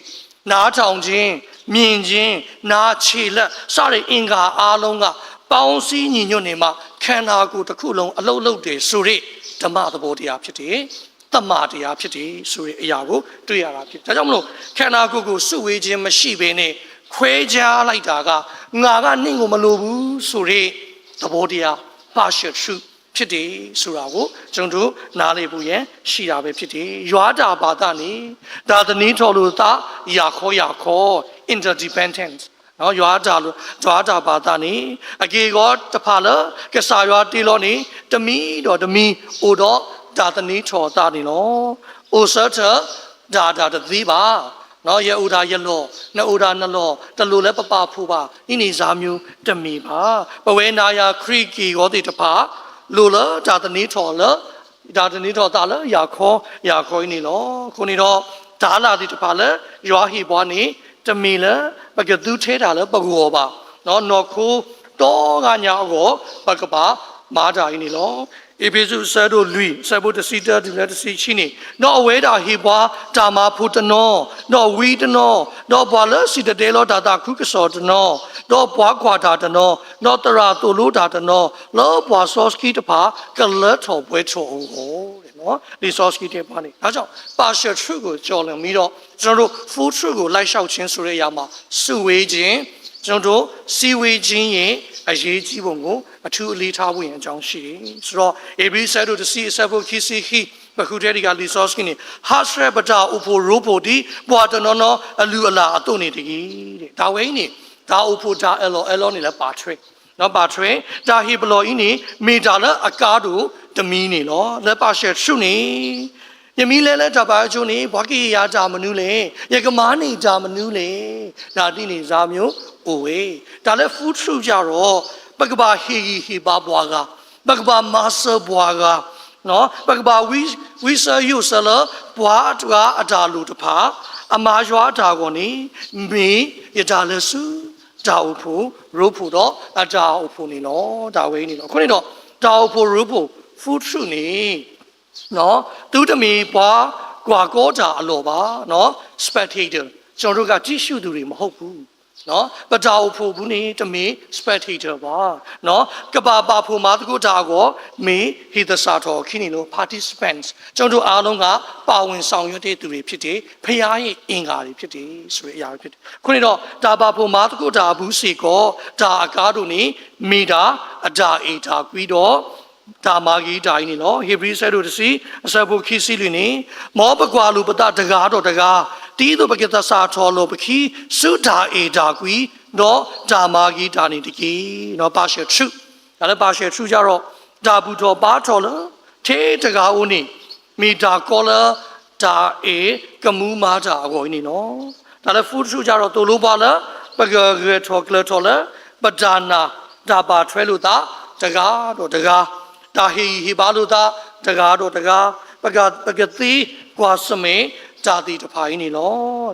နားထောင်ခြင်းမြင်ခြင်းနားခြေလက်စတဲ့အင်္ဂါအားလုံးကပေါင်းစည်းညီညွတ်နေမှခန္ဓာကိုယ်တစ်ခုလုံးအလုပ်လုပ်တယ်ဆိုတဲ့ဓမ္မသဘောတရားဖြစ်တယ်။သမ္မာတရားဖြစ်တယ်ဆိုတဲ့အရာကိုတွေ့ရတာဖြစ်တယ်။ဒါကြောင့်မလို့ခန္ဓာကိုယ်ကိုစုဝေးခြင်းမရှိဘဲနဲ့ခွဲခြားလိုက်တာကငါကနင့်ကိုမလိုဘူးဆိုတဲ့သဘောတရား partial truth ဖြစ်တယ်ဆိုတာကိုကျွန်တော်တို့နားလည်ဖို့ရန်ရှိတာပဲဖြစ်တယ်။ယွာတာဘာသာနဲ့ဒါသနည်းထော်လို့သာရာခေါ်ရာခေါ် interdependent နော်ယွာတာလို့ယွာတာဘာသာနဲ့အကေကောတဖာလကစယွာတေလောနေတမီတော့တမီအိုတော့ဒါသနည်းထော်သာနေလောအိုဆၢထဒါဒါတသေးပါနော်ယအိုဒါယလော်နအိုဒါနလော်တလို့လဲပပာ်ဖို့ပါအင်းနေစားမျိုးတမီပါပဝဲနာယာခရစ်ကီရောသေးတဖာလို့လဒါသနည်းထော်လဒါတနံၤထီၣ်သးလၢယၤခီယၤခီအံၤန့ၣ်လီၤ. အဃိန့ၣ်ဒီးတၢ်လၢသ့ၣ်တဖၣ်လၢယွၤဟ့ၣ်ပှၤန့ၣ် တမ့ၢ်လၢ ပကသူထဲတၢ်လၢပဂီၢ်ဘၣ်, နီၢ်ခိတီဂၤညါအဂီၢ် ပကဘၣ်မၤတၢ်အံၤန့ၣ်လီၤ. အ့းဖ့းစူးအဆၢဒိၣ်လွံၢ် အဆၢဖိတဆံတၢတုၤလၢတဆံခံန့ၣ်, ဒီးအဝဲဒၣ်ဟ့ၣ်ပှၤတၢ်မၤဖိတနီၤ, ဒီးဝံတနီၤ, ဒီးပှၤလၢစံၣ်တဲၤတဲလီၤတၢ်သးခုကစီၣ်တနီၤ, ဒီးပှၤကွၢ်တၢ်တနီၤ, ဒီးသရၣ်သိၣ်လိတၢ်တနီၤ, လၢပှၤစီဆှံတဖၣ် ကလၢထီၣ်ပှဲၤထီၣ်အဂီၢ် လံာ်စီဆှံတဲပှၤန့ၣ်, ဒါကြောင့် partial truth ကိုကျော်လွန်ပြီးတော့ ကျွန်တော်တို့ full truth ကိုလိုက်လျှောက်ခြင်းဆိုတဲ့အရာမှာ စုဝေးခြင်း, ကျွန်တော်တို့စည်းဝေးခြင်းရဲ့အရေးကြီးပုံကိုအထူးအလေးထားဖို့ရန်အကြောင်းရှိတယ်ဆိုတော့ ဧ့ၤဘြံၤဆၢဒိၣ်တဆံအဆၢဖိခံဆံခံ ပဃုထဲတကလံာ်စီဆှံန့ၣ် ဟးဆှဲးပတၢ်အိၣ်ဖှိၣ်ရိဖှိၣ်ဒ်ပှၤတနီၤနီၤအလုၢ်အလၢ်အသိးန့ၣ်တဂ့ၤ. တၢ်ဝဲအံၤန့ၣ် တၢ်အိၣ်ဖှိၣ်တၢ်အၢၣ်လီၤအၢၣ်လီၤန့ၣ်လၢပာ်ထွဲ ဒီးဘၣ်ထွဲ တၢ်ဟ့ၣ်ပလီၢ်အံၤန့ၣ် မ့ၢ်တၢ်လၢအကါဒိၣ်တမံၤန့ၣ်လီၤ. လၢပာ်ရှဲးဆူၣ်န့ၣ် ယမ့ၢ်လဲၤလၢတၢ်ပာ်ကၠိန့ၣ် ပှၤကဟ့ၣ်ယၤတၢ်မနုၤလဲၣ်, ယကမၤန့ၢ်တၢ်မနုၤလဲၣ်, တၢ်ဒ်န့ၣ်စၢ်မျိုးအိၣ်ဝဲ. တၢ်လၢ full truth ကြတော့ ပကဘၣ်ဟ့ၣ်ဂံၢ်ဟ့ၣ်ဘါပှၤဂၤ, ပကဘၣ်မၤစၢၤပှၤဂၤ, ပကဘၣ်ဝံစၢၤယိၣ်စၢၤလၢ ပှၤတဂၤအတၢ်လိၣ်တဖၣ် အမၤယွၤအတၢ်အဂီၢ်န့ၣ် မ့ၢ်ယတၢ်လဲၤဆူ တၢ်အိၣ်ဖှိၣ်ရိဖှိၣ်ဒီးအတၢ်အိၣ်ဖှိၣ်န့ၣ်လီၤ. တၢ်ဝဲအံၤန့ၣ်လီၤ. အဃိန့ၣ်ဒီး တၢ်အိၣ်ဖှိၣ်ရိဖှိၣ် full truth န့ၣ် သုတမ့ၢ်ပှၤကွၢ်ကီတၢ်အလီၢ်ဘၣ်, spectator, ကျွန်တော်တို့ကကြည့်ရှုသူတွေမဟုတ်ဘူး. ပတၢ်အိၣ်ဖှိၣ်ပူၤန့ၣ် တမ့ၢ် spectator ဘၣ်, ကဘၣ်ပာ်ဖှိၣ်မၤသကိးတၢ်အဂီၢ် မ့ၢ်ဟ့ၣ်သဆၣ်ထီၣ်အခံန့ၣ်လီၤ. Participants, ကျွန်တော်တို့အားလုံးကပါဝင်ဆောင်ရွက်တဲ့သူတွေဖြစ်တယ်, ဘုရားရဲ့အင်္ဂါတွေဖြစ်တယ်ဆိုတဲ့အရာပဲဖြစ်တယ်. အဃိန့ၣ်ဒီး တၢ်ပာ်ဖှိၣ်မၤသကိးတၢ်အပူၤစ့ၢ်ကီး တၢ်အကါဒိၣ်န့ၣ် မ့ၢ်တၢ်အတၢ်အဲၣ်တၢ်ကွံဒီး တၢ်မၤဂ့ၤတၢ်အံၤန့ၣ်လီၤ. ဧ့ၤဘြံၤဆၢဒိၣ်တဆံ အဆၢဖိခံဆံလွံၢ်န့ၣ်, မ်ပကွၢ်လိာ်ပသးတဂၤဒီးတဂၤ, ဒ်သိးပကသဆၣ်ထီၣ်လိာ်ပခံ ဆူတၢ်အဲၣ်တၢ်ကွံ ဒီးတၢ်မၤဂ့ၤတၢ်န့ၣ်တက့ၢ်. ပာ်ရှဲးဆူၣ်, တၢ်လၢပာ်ရှဲးဆူၣ်ကြတော့ တၢ်ဘူၣ်ထီၣ်ဘါထီၣ်လၢ ထဲတဂၤဧိၤန့ၣ် မ့ၢ်တၢ်ကီလၢ တၢ်အဲၣ်ကမူမၤတၢ်အဂီၢ်အံၤန့ၣ်လီၤ. တၢ်လၢ full truth ကြတော့ သိၣ်လိပှၤလၢ ပကဂဲၤထီၣ်ကျၢၤထီၣ်လၢ ပတၢ်နာ် တၢ်ဘၣ်ထွဲလိာ်သး တဂၤဒီးတဂၤ တၢ်ဟ့ၣ်ဂံၢ်ဟ့ၣ်ဘါလိာ်သး တဂၤဒီးတဂၤ, ပက, ပကသ့ကွၢ်ဆၢၣ်မဲာ်တၢ်သ့ၣ်တဖၣ်အံၤန့ၣ်လီၤ.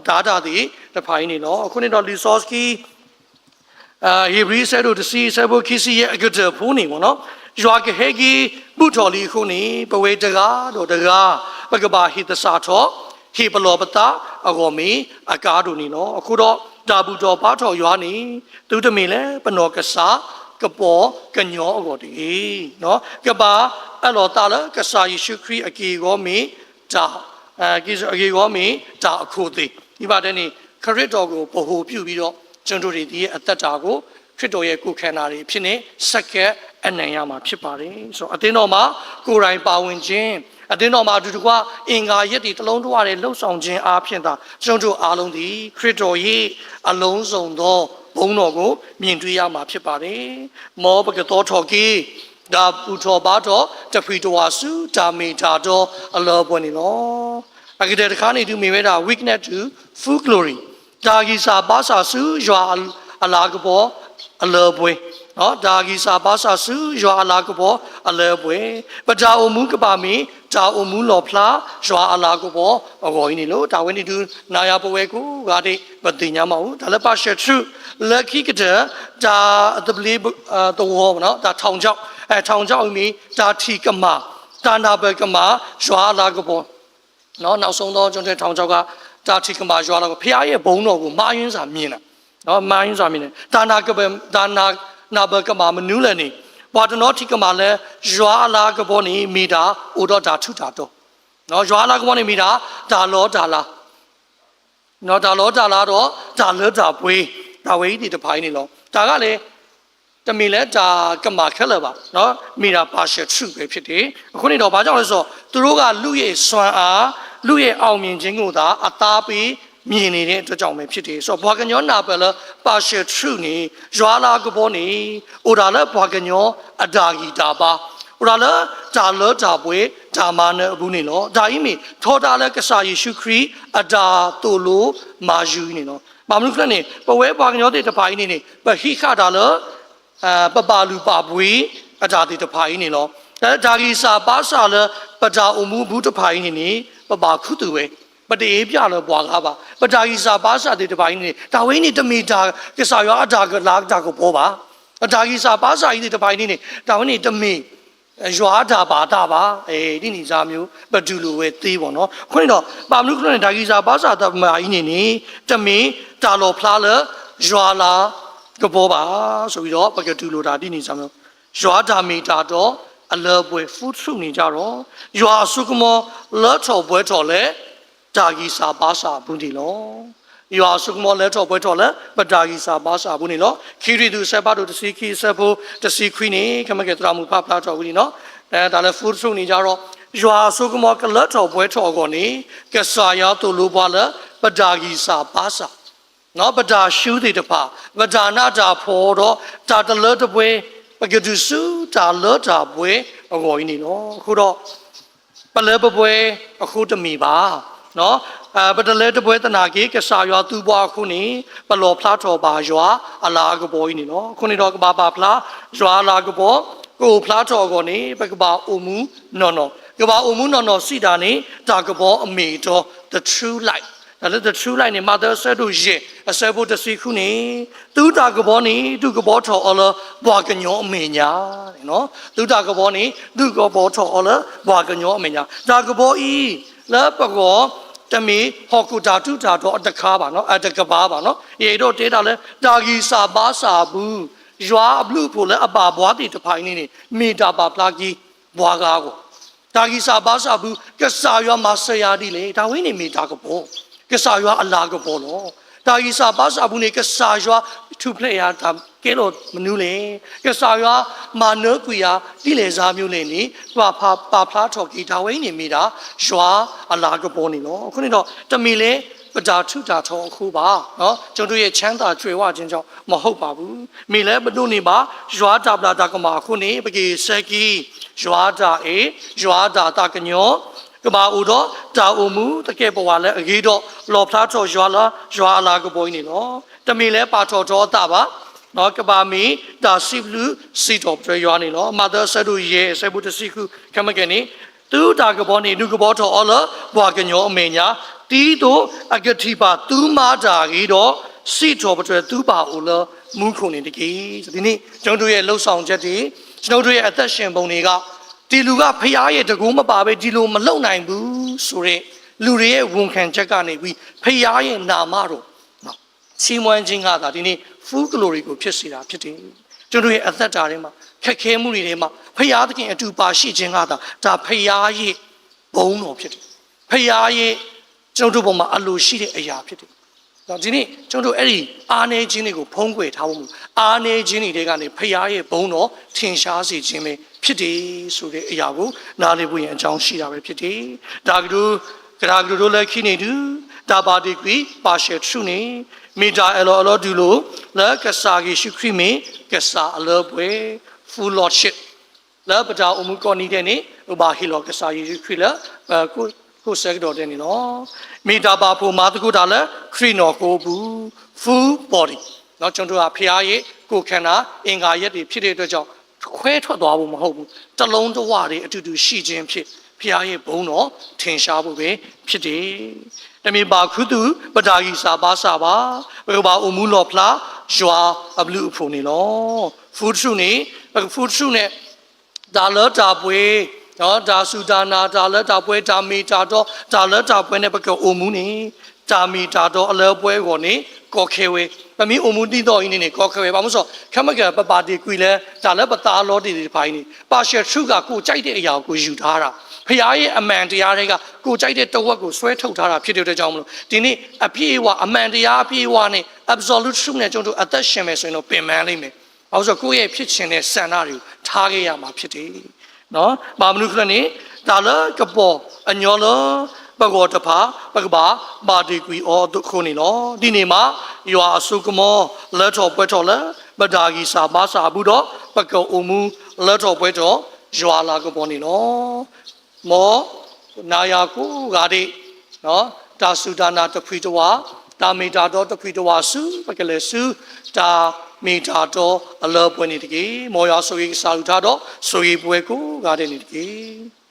တၢ်, တၢ်သ့ၣ်တဖၣ်အံၤန့ၣ်လီၤ. အဃိန့ၣ်ဒီးလံာ်စီဆှံ ဧ့ၤဘြံၤ အဆၢဒိၣ်တဆံ အဆၢဖိခံဆံယဲၢ် အကတၢၢ်ဖိန့ၣ်မ့ၢ်နီၤ, ယွၤကဟဲက့ၤဘူးထီၣ်လံအဃိန့ၣ် ပဝဲတဂၤဒီးတဂၤ ပကဘၣ်ဟ့ၣ်သဆၣ်ထီၣ် ဟ့ၣ်ပလီၢ်ပသးအဂီၢ်မ့ၢ်အကါဒိၣ်န့ၣ်လီၤ. အဃိဒီး တၢ်ဘူၣ်ထီၣ်ဘါထီၣ်ယွၤန့ၣ် သုတမ့ၢ်လၢပနီၢ်ကစၢ် ကပီၤကညီအဂီၢ်တဂ့ၤ, ကဘၣ်အၢၣ်လီၤသးလၢကစၢ်ယ့ၣ်ၡူးခရံာ်အက့ၢ်အဂီၤမ့ၢ်တၢ် အဂ့ၢ်အဂီၢ်မ့ၢ်တၢ်အခိၣ်သ့ၣ်, ဒ်ဘၣ်တဲန့ၣ် ခရံာ်ကစၢ်ကို ဗဟိုပြုပြီးတော့ ကျွန်ုပ်တို့သည် အသက်တာကို ခရစ်တော်ရဲ့ ကိုယ်ခန္ဓာတွေအဖြစ်နဲ့ ဆက်ကပ်အနံၣ်ရမှာ ဖြစ်ပါတယ်ဆိုတော့ အသင်းတော်မှာ ကိုယ်တိုင်ပါဝင်ခြင်း, အသင်းတော်မှာ အတူတကွ အင်္ဂါရက်တွေ တစ်လုံးတဝ နဲ့ လှုပ်ဆောင်ခြင်းအားဖြင့်သာ ကျွန်ုပ်တို့အားလုံးသည် ခရစ်တော်ရဲ့ အလုံးစုံသော ဘုန်းတော်ကို မြင်တွေ့ရမှာ ဖြစ်ပါတယ်. မ်ပကသီထီၣ်က့ၤ တၢ်ဘူၣ်ထီၣ်ဘါထီၣ် တဖှံတဝၢ်ဆူ တၢ်မ့ၢ်တၢ်တီအလၢအပှဲၤန့ၣ်လီၤ. အကတၢၢ်တခါန့ၣ် ဒုးမ့ၢ်ဝဲဒၣ် witness to full glory, တၢ်ဂံၢ်စၢ်ဘါစၢ်ဆူယွၤအလၤကပီၤအလၢအပှဲၤ, တၢ်ဂံၢ်စၢ်ဘါစၢ်ဆူယွၤအလၤကပီၤအလၢအပှဲၤ, ပတၢ်အိၣ်မူကဘၣ်မ့ၢ် တၢ်အိၣ်မူလီၣ်ဖျါ ယွၤအလၤကပီၤအဂီၢ်အံၤန့ၣ်လီၤ. တၢ်ဝဲန့ၣ်ဒုး နၤယၤပဝဲကိးဂၤဒဲး ပသ့ၣ်ညါမးအိၣ် တၢ်လၢပၢ်ဆှၢးထရူး လၢခံကတၢၢ် တၢ်သဘျ့သဝီ တၢ်ထောင်ချောက်, ထောင်ချောက် အံၤမ့ၢ် တၢ်ထံၣ်ကမၣ်, တၢ်နၢ်ပၢၢ်ကမၣ် ယွၤအလၤကပီၤ နောက်ဆုံးသော ကျွန်တော်တို့ ထောင်ချောက် က တၢ်ထံၣ်ကမၣ်ယွၤအလၤကပီၤ, ဘုရားရဲ့ဘုန်းတော်ကို မအါယွင်းစွာမြင်တာ, မအါယွင်းစွာမြင်တာ, တၢ်နၢ်ကပၢၢ်, တၢ်နၢ်, နၢ်ပၢၢ်ကမၣ်မနုၤလဲၣ်န့ၣ်, ပှၤတနီၤထံၣ်ကမၣ်လၢ ယွၤအလၤကပီၤန့ၣ် မ့ၢ်တၢ်အိၣ်ဒီးတၢ်ထူးတၢ်တီၤ, ယွၤအလၤကပီၤန့ၣ်မ့ၢ်တၢ် တၢ်လီတၢ်လၤ တၢ်လီတၢ်လၤဒီး တၢ်လၢတၢ်ပှဲၤ, တၢ်ဝဲအံၤသ့ၣ်တဖၣ်အံၤန့ၣ်လီၤ. တၢ်ဂၤလဲၣ် တမ့ၢ်လၢတၢ်ကမၣ်ခဲလၢာ်ဘၣ်, မ့ၢ်ဒၣ်ပၢ်ဆှၢးထရူးပဲဖြစ်တယ်. အဃိန့ၣ်ဒီး ဘာကြောင့်လဲဆိုတော့ သူတို့က လူ့ရဲ့စွမ်းအား, လူ့ရဲ့အောင်မြင်ခြင်းကိုသာ အသားပေးမြင်နေတဲ့အတွက်ကြောင့်ပဲဖြစ်တယ်ဆိုတော့ ပှၤကညီနၢ်ပၢၢ်လၢ ပၢ်ဆှၢးထရူးန့ၣ် ယွၤအလၤကပီၤန့ၣ် အိၣ်ဒၣ်လၢပှၤကညီအတၢ်ဂံၢ်တၢ်ဘါ, အိၣ်ဒၣ်လၢတၢ်လၢတၢ်ပှဲၤ တၢ်မၤနၢၤအပူၤန့ၣ်လီၤ. တၢ်အံၤမ့ၢ် ထီဒါလၢကစၢ်ယ့ၣ်ၡူးခရံာ်အတၢ်သိၣ်လိမၤယုၤအံၤန့ၣ်လီၤ. ဘၣ်မနုၤအဃိလဲၣ်န့ၣ် ပဝဲပှၤကညီသ့ၣ်တဖၣ်အံၤန့ၣ်န့ၣ် ပဟံးဃာ်တၢ်လၢ ပဘၣ်လုၢ်ဘၣ်ပှ့ၤအတၢ်သ့ၣ်တဖၣ်အံၤန့ၣ်လီၤ. တၢ်လၢတၢ်ဂံၢ်စၢ်ဘါစၢ်လၢ ပတၢ်အိၣ်မူအပူၤတဖၣ်အံၤန့ၣ်န့ၣ် ပဘၣ်ခူသူၣ်ဝဲ, ပတအ့ၣ်ပျၢ်လၢပှၤဂၤဘၣ်. ပတၢ်ဂံၢ်စၢ်ဘါစၢ်သ့ၣ်တဖၣ်အံၤန့ၣ်န့ၣ် တၢ်ဝဲန့ၣ်တမ့ၢ်တၢ် ကစၢ်ယွၤအတၢ်ကလၤတၢ်ကပီၤဘၣ်. ပတၢ်ဂံၢ်စၢ်ဘါစၢ်အံၤသ့ၣ်တဖၣ်အံၤန့ၣ်န့ၣ် တၢ်ဝဲန့ၣ်တမ့ၢ် ယွၤအတၢ်ဘၣ်တၢ်ဘၣ်, ဒ်န့ၣ်စၢ်မ့ၢ် ပတူၢ်လိာ်ဝဲသ့ဘၣ်နီၤ. အဃိန့ၣ်ဒီး ဘၣ်မနုၤအဃိလဲၣ်န့ၣ် တၢ်ဂံၢ်စၢ်ဘါစၢ်သ့ၣ်တဖၣ်အံၤန့ၣ်န့ၣ် တမ့ၢ်တၢ်လီၣ်ဖျါလၢ ယွၤအလၤကပီၤဘၣ်, ဆိုပြီးတော့ ပကတူၢ်လိာ်တၢ်ဒ်န့ၣ်စၢ်မ့ၢ် ယွၤအတၢ်မ့ၢ်တၢ်တီအလၢအပှဲၤ ဖူထရူးန့ၢ်ကြတော့ ယွၤအစိကမီၤလၢထီၣ်ပှဲၤထီၣ်လၢ တၢ်ဂံၢ်စၢ်ဘါစၢ်အပူၤန့ၣ်လီၤ. ယွၤအစိကမီၤလၢထီၣ်ပှဲၤထီၣ်လၢ ပတၢ်ဂံၢ်စၢ်ဘါစၢ်အပူၤန့ၣ်လီၤ. ခံရံၣ်သူး အဆၢဖးဒိၣ်တဆံခံ အဆၢဖိတဆံခွံန့ၣ် ကမ့ၢ်ကဲသရၣ်မုၣ်ဖးဖျါထီၣ်ဝံၤန့ၣ်နီၤ, တၢ်လၢ ဖူထရူးန့ၢ်ကြတော့ ယွၤအစိကမီၤကလၢထီၣ်ပှဲၤထီၣ်အဂီၢ်န့ၣ် ကစၢ်ယွၤသိၣ်လိပှၤလၢ ပတၢ်ဂံၢ်စၢ်ဘါစၢ် ပတၢ်ဆူသ့ၣ်တဖၣ်, ပတၢ်နးတၢ်ဖှီၣ်ဒီး တၢ်တလၢတပှဲၤ, ပကတုၤဆူတၢ်လၢတၢ်ပှဲၤအဂီၢ်အံၤန့ၣ်လီၤ. အဃိဒီး ပလၢပပှဲၤအဃိတမ့ၢ်ဘၣ်. ပတလၢတပှဲၤသနာ်က့ ကစၢ်ယွၤသူပှၤအဃိန့ၣ် ပလီၣ်ဖျါထီၣ်ဘၣ်ယွၤအလၤကပီၤအံၤန့ၣ်လီၤ. အဃိန့ၣ်ဒီး ကဘၣ်ပာ်ဖျါ ယွၤအလၤကပီၤ, ကအိၣ်ဖျါထီၣ်အဂီၢ်န့ၣ် ပကဘၣ်အိၣ်မူနီၢ်နီၢ်, ကဘၣ်အိၣ်မူနီၢ်နီၢ်စံးတၢ်န့ၣ် တၢ်ကပီၤအမ့ၢ်အတီ the true light. တၢ်လၢ the true light န့ၣ် မးသဲအဆၢဒိၣ်ယဲၢ် အဆၢဖိတဆံဃုန့ၣ် သုတၢ်ကပီၤန့ၣ် ဒုးကပီၤထီၣ်အီၤလၢပှၤကညီအမဲာ်ညါ, သုတၢ်ကပီၤန့ၣ် ဒုးကပီၤထီၣ်အီၤလၢပှၤကညီအမဲာ်ညါ, တၢ်ကပီၤအံၤ လၢပဂီၢ် တမ့ၢ်ဟီၣ်ခိၣ်တၢ်ထူးတၢ်တီၤအတခါဘၣ်, အတကပၤဘၣ်နီၤ, ယအဲၣ်ဒိးတဲတၢ်လၢ တၢ်ဂံၢ်စၢ်ဘါစၢ်အပူၤ ယွၤအဘျုးအဖှိၣ်လၢအဘၣ်ဘှါသ့ၣ်တဖၣ်အံၤန့ၣ်န့ၣ် မ့ၢ်တၢ်ပာ်ဖျါက့ၤ ပှၤဂၤအဂီၢ်, တၢ်ဂံၢ်စၢ်ဘါစၢ်အပူၤ ကစၢ်ယွၤမၤစၢၤယၤဒ်လဲၣ်, တၢ်ဝဲန့ၣ်မ့ၢ်တၢ်ကပီၤ, ကစၢ်ယွၤအလၤကပီၤလီၤ. တၢ်ဂံၢ်စၢ်ဘါစၢ်အပူၤန့ၣ် ကစၢ်ယွၤထူၣ်ဖျဲးယၤတၢ်ကဲထီၣ်မနုၤလဲၣ်, ကစၢ်ယွၤမၤနၢၤကွံာ်ယၤဒ်လဲၣ်စၢ်မနုၤလဲၣ်န့ၣ် ပာ်ဖျါထီၣ်က့ၤ တၢ်ဝဲအံၤန့ၣ်မ့ၢ်ဒၣ် ယွၤအလၤကပီၤန့ၣ်လီၤ. အဃိန့ၣ်ဒီး တမ့ၢ်လၢပတၢ်ထူးတၢ်တီၤအဃိဘၣ်, ကျွန်ုပ်တို့ရဲ့ချမ်းသာကြွယ်ဝခြင်းကြောင့် မဟုတ်ပါဘူး, မ့ၢ်လၢပဒိးန့ၢ်ဘၣ် ယွၤတၢ်ဘျုးတၢ်ကမၣ်အဃိန့ၣ် ပက့ၤဆၢက့ၤ ယွၤတၢ်အဲၣ်, ယွၤတၢ်သးကညီၤ, ကဘၣ်အိၣ်ဒီးတၢ်အိၣ်မူသကဲးပဝးလၢအဂ့ၤဒီး လီၣ်ဖျါထီၣ်ယွၤလၢ ယွၤအလၤကပီၤအံၤန့ၣ်လီၤ. တမ့ၢ်လၢပာ်ထီၣ်ထီအသးဘၣ် ကဘၣ်မ့ၢ်တၢ်စံးဘျုးစံးထီၣ်ပတြၢၤယွၤန့ၣ်လီၤ. မးသဲအဆၢဒိၣ်ယဲၢ် အဆၢဖိတဆံဃု ခဲမုၢ်ကဲန့ၣ်, သုတၢ်ကပီၤန့ၣ် ဒုးကပီၤထီၣ်အီၤလၢပှၤကညီအမဲာ်ညါ, ဒ်သိးအကထံၣ်ဘၣ်သုမၤတၢ်အဂ့ၤဒီး စံးထီၣ်ပတြၢၤသုဘၣ်အိၣ်လၢမူခိၣ်န့ၣ်တက့ၢ်. ဒီးဒ်န့ၣ် ကျွန်တော်တို့ရဲ့ လုပ်ဆောင်ချက်တွေ, ကျွန်တော်တို့ရဲ့ အသက်ရှင်ပုံတွေက ဒီလူက ဘုရားရဲ့တန်ခိုးမပါဘဲ ဒီလိုမလုပ်နိုင်ဘူးဆိုတဲ့ လူတွေရဲ့ဝန်ခံချက်ကနေပြီး ဘုရားရဲ့နာမတော် ချီးမွမ်းခြင်းကသာ ဒီနေ့ full glory ကို ဖြစ်စေတာဖြစ်တယ်။ ကျွန်တော်တို့ရဲ့အသက်တာထဲမှာ ခက်ခဲမှုတွေထဲမှာ ဘုရားသခင်အတူပါရှိခြင်းကသာ ဒါဘုရားရဲ့ဘုန်းတော်ဖြစ်တယ်။ ဘုရားရဲ့ ကျွန်တော်တို့ပေါ်မှာအလိုရှိတဲ့အရာဖြစ်တယ်။ ဒီနေ့ ကျွန်တော်တို့အဲ့ဒီအားနည်းခြင်းတွေကိုဖုံးကွယ်ထားဖို့မလိုဘူး။ အားနည်းခြင်းတွေထဲကနေ ဘုရားရဲ့ဘုန်းတော်ထင်ရှားစေခြင်းပဲဖြစ်တယ်ဆိုတဲ့အရာကိုနားလည်ဖို့ရန်အကြောင်းရှိတာပဲဖြစ်တယ်။ ဒါကဒို ကဒါကဒိုဒိုလၢခံန့ၣ်ဒု ဒါဘၣ်ဒ့ကွံာ် partial truth န့ၣ် မ့ၢ်တၢ်အၢၣ်လီၤအီလီၤဒုးလိာ် လၢကစၢ်ယ့ၣ်ၡူးခရံာ်မ့ၢ်ကစၢ်အလၢပှဲၤ full lordship လၢပတၢ်အိၣ်မူကိးနံၤဒဲးန့ၣ် ပဘၣ်ဟ့ၣ်လီၤကစၢ်ယ့ၣ်ၡူးခရံာ်လၢ ပ ကိးဆၢကတီၢ်ဒဲးန့ၣ်လီၤ. မ့ၢ်တၢ်ဘၣ်ဖှိၣ်မၤသကိးတၢ်လၢခရံာ်နီၢ်ခိအပူၤ full body ကျွန်တော်တို့ဟာဘုရားရဲ့ကိုယ်ခန္ဓာ အင်္ဂါရပ်တွေဖြစ်တဲ့အတွက်ကြောင့် ခွဲထွက်သွားဖို့မဟုတ်ဘူး။ တစ်လုံးတစ်ဝတွေအတူတူရှိခြင်းဖြင့် ဘုရားရဲ့ဘုန်းတော်ထင်ရှားဖို့ပဲဖြစ်တယ်။ တမ့ၢ်ဘၣ်ခူသူၣ် ပတၢ်ဂံၢ်စၢ်ဘါစၢ်ဘၣ်, ပကဘၣ်အိၣ်မူလီၣ်ဖျါ ယွၤအဘျုးအဖှိၣ်န့ၣ်လီၤ. ဖူထူၣ်န့ၣ် ပကဖူထူၣ်န့ၣ် တၢ်လၢတၢ်ပှဲၤ, တၢ်စူၢ်တၢ်နာ်, တၢ်လၢတၢ်ပှဲၤ, တၢ်မ့ၢ်တၢ်တီ, တၢ်လၢတၢ်ပှဲၤန့ၣ် ပကအိၣ်မူန့ၣ် တၢ်မ့ၢ်တၢ်တီအလၢအပှဲၤအဂီၢ်န့ၣ် ကီခဲဝဲ, ပမ့ၢ်အိၣ်မူဒ်သိးအံၤန့ၣ်န့ၣ် ကီခဲဝဲ. ဘၣ်မနုၤလဲၣ်, ခဲမုၢ်ကဲ ပဘၣ်ဒ့ကွံာ်လၢ တၢ်လၢပသးအလီၤတံၢ်သ့ၣ်တဖၣ်အံၤန့ၣ် partial truth က ကိုယ်ကြိုက်တဲ့အရာကို ယူထားတာ, ဘုရားရဲ့အမှန်တရားထဲက ကိုယ်ကြိုက်တဲ့တဝက်ကို ဆွဲထုတ်ထားတာဖြစ်တဲ့အတွက်ကြောင့်မလို့ ဒီနေ့ အပြည့်အဝ အမှန်တရားအပြည့်အဝနဲ့ absolute truth နဲ့ ကျွန်တော်တို့ အသက်ရှင်မယ်ဆိုရင်တော့ ပင်ပန်းလိမ့်မယ်။ ဘာလို့လဲဆိုတော့ ကိုယ့်ရဲ့ဖြစ်ချင်တဲ့ဆန္ဒတွေကို ထားခဲ့ရမှာဖြစ်တယ်။ နော်။ ဘာမလို့လဲဆိုတော့ ဒါလၢကပီၤအညီလၢပဂီၢ်တဖၣ် ပကဘၣ်ဘၣ်ဒ့ကွံာ်အီၤအသိးအဃိန့ၣ်လီၤ. ဒ်န့ၣ်မး ယွၤအစိကမီၤ လၢထီၣ်ပှဲၤထီၣ်လၢ ပတၢ်ဂံၢ်စၢ်ဘါစၢ်အပူၤဒီး ပကအိၣ်မူလၢထီၣ်ပှဲၤထီၣ် ယွၤအလၤကပီၤန့ၣ်လီၤ. မ်နၤယၤကိးဂၤဒဲး တၢ်စူၢ်တၢ်နာ်တဖှံတဝါ, တၢ်မ့ၢ်တၢ်တီတဖှံတဝါဆူ ပကလဲၤဆူ တၢ်မ့ၢ်တၢ်တီအလၢပှဲၤန့ၣ်တက့ၢ်. မ်ယွၤဆိၣ်ဂ့ၤကစၢ်အကလုၢ်ကထါဒီး ဆိၣ်ဂ့ၤပဝဲကိးဂၤဒဲးန့ၣ်တက့ၢ်.